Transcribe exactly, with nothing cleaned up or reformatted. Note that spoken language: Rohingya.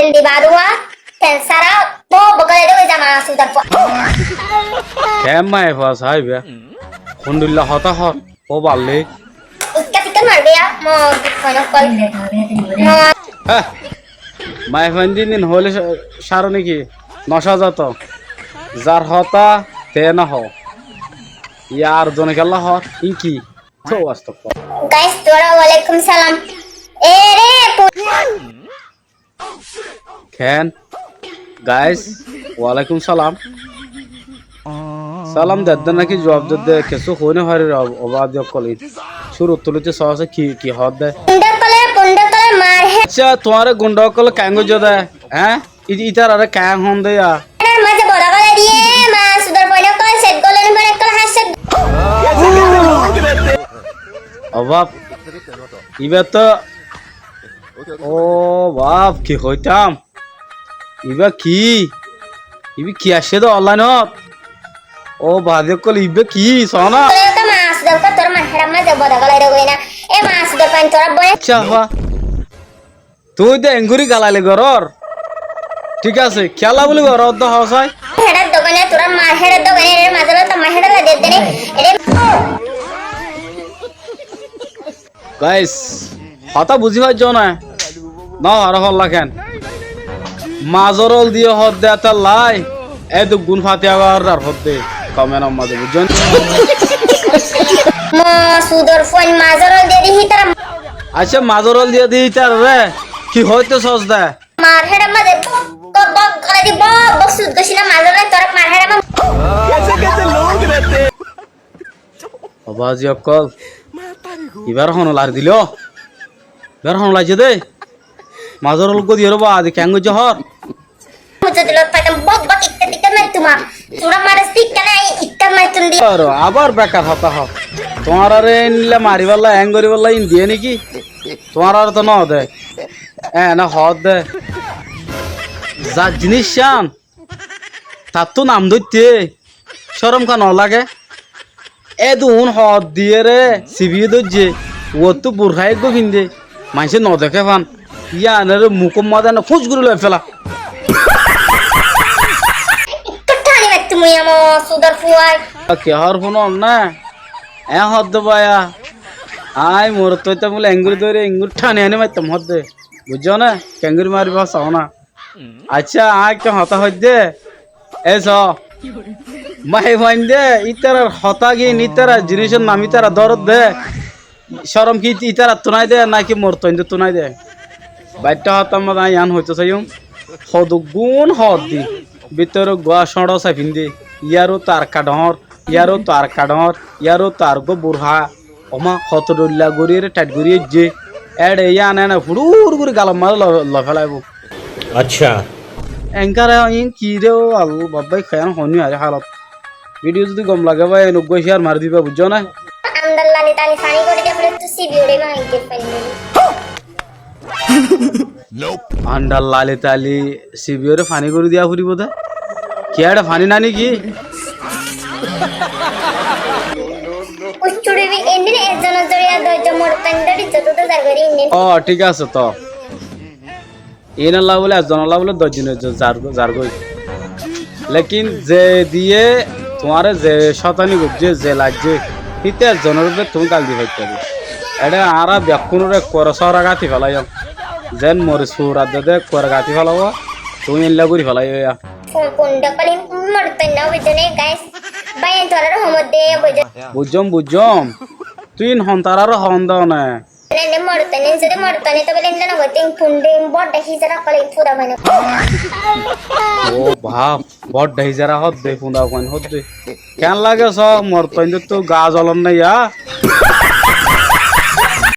Dibaruwa, kensara, bo bokole de zama sudar po. Kemma e fas hai be. Hundulla hotá hor, o balle. Ikka tikka marbe ya, mo kono kol. Mo. Heh. Maiyafuain din din hoile sa-, saro niki? Noca zato. Zar hotá te no ho. Yar zone kella hor, inki? Tó astagfirullah. Guys, tuáñra walaikum salam. Ere pu- Ken? Guys, walaikum salam. Salam dedde naki juab dedde, kessú hoi no farir, ob-, obadi okkol in. Cúrut tulite soó ki, ki hoódde? Gunda okkole, gunda okkole mar he. Accá, tuáñre gunda okkole keén goijjé de, hé? I-, itarare keén hoón de ya? Ar maze boda gala diye, ma sudor foin okkol, set golen foin okkol, hás set. Ó baf, iba to, ó baf, ki hoitam? Iba ki? Iba ki aiccé de online ot? Ó bazi okkol, iba ki? Só na? Tui to mas dor kor, tor mar heçar maze boda golai rogoi na. E mas dor pani tor abba. Accá, hoó. Tui de engori galagali goror. Thík asé, kiyólla buli goror de hoó sai. Heçar dogan e, tor mar heçar dogan e, ere mazor ot mar heçar lage de ne. Ere Guys, hotá buzí faijjó né? No faró hoilla ken? Mazor ól diyé hoódde etollá, e duggún fatiya gorór hoódde, komenor mazé, buijjó né? Mo sudor fuain mazor ól diyé de hítara. Accá, mazor ól diyé de hítara re, ki hoitó soós de? Mar heçar mazé bok bok bok gola di bok bok sud goiccíla mazor ól, tor mar heçar mazé. Ó bazi okkol, ibar hone lari dilo. Ibar hone laijjé de. Mazor ól uggúa diyóre bazi keén goijjé hoór. Mujhe dilo paitam bok bok ikka dikka nai tuma. Tura mares dikka nai ikka nai tun di. Aro, abar bekar hotá hoó. Tuáñrare endilla maribálla, eén goríbálla in diyé niki? Tuáñrare to no de. Eéne hoódde. Zar jiníc cán, tattú nam dóitte córom ká no lage? Édun hoóddiyére sibiyé dóijje, uottú burká eggúa findé, maincé no deké fán. Yíanore mukót mazé ene fús gorí loi féla. Ekkán thani maittum mui amo sudor fuai. Ki hoór fúnor né? Eé hoódde báiya, aññí morot óitam bóli engorí dóri engorí thani aní maittam hoódde. Buijjó né? Kengóri maribá saó na. Accá, aññí ekkán hotá hoóidde. Éi soó. Maiyafuain de, ítarar hotágin, ítarar jinícor nam ítara dórodde. Córom ki ítarattú nái de, náki morotfuain dóttu nái de? Baiththá hotár mazé aññí yián hoitó saiyúm. Hoduggún hoóddi. Bítore uggúa cóñço saifín de. Yárottu arekka dhoóñr, yárottu arekka dhoóñr, yárottu areggúa burhá. Omá, hoto dhoilla goríyeré thaith gorí aijjé. Éçe yían éne fuçúr gorí galor mazé lo-, loi félaibóu. Accá. Enkare iín ki ré ó Allah, babbá, ikká yían hoóni aré hálot. Vídiyo zudi gom lage bái, en uggúa cíyar mari diba, buijjó né? Andar lali tali fani gorí de fele tu sibi uçé ma aijjé fani gorí. Andar lali tali sibi uçé fani gorí diya foribóu de. Ki eçé fani nái niki? Uccuçi bi endin ezzonor zoriya doijjon morotfuain dóri zoto zar gorí endin. Ó, thík asé to. Iínolla bóle ezzonolla bóle doijjon ezzon zar, zargói. Lekin ze diyé tuáñre ze cótani goijjé, ze laijjé, híte ezzonor uore tuñí gal di faittáde. Eçé añára bekkúnore ekkuare sóra gáti félaiyóm. Zeén moris furat dede ekkuare gáti félaibo, tuñí eilla gorí félaiyó ya. Fun, fun dokolin morotfuain no buijjó né, guys. Bái, en tuáñrare homot de buijjó. Buijjóm, buijjóm. Tui en hon tarare hon de one. Ene morotfuain, ene zodi morotfuain, tobe ene no goitin, fun de, en bodda hijara kole, en fuda mane. Ó baf, bodda hijara hodde, fuda mane hodde. Ken lage só, morotfuain de tu ga zolon na ya.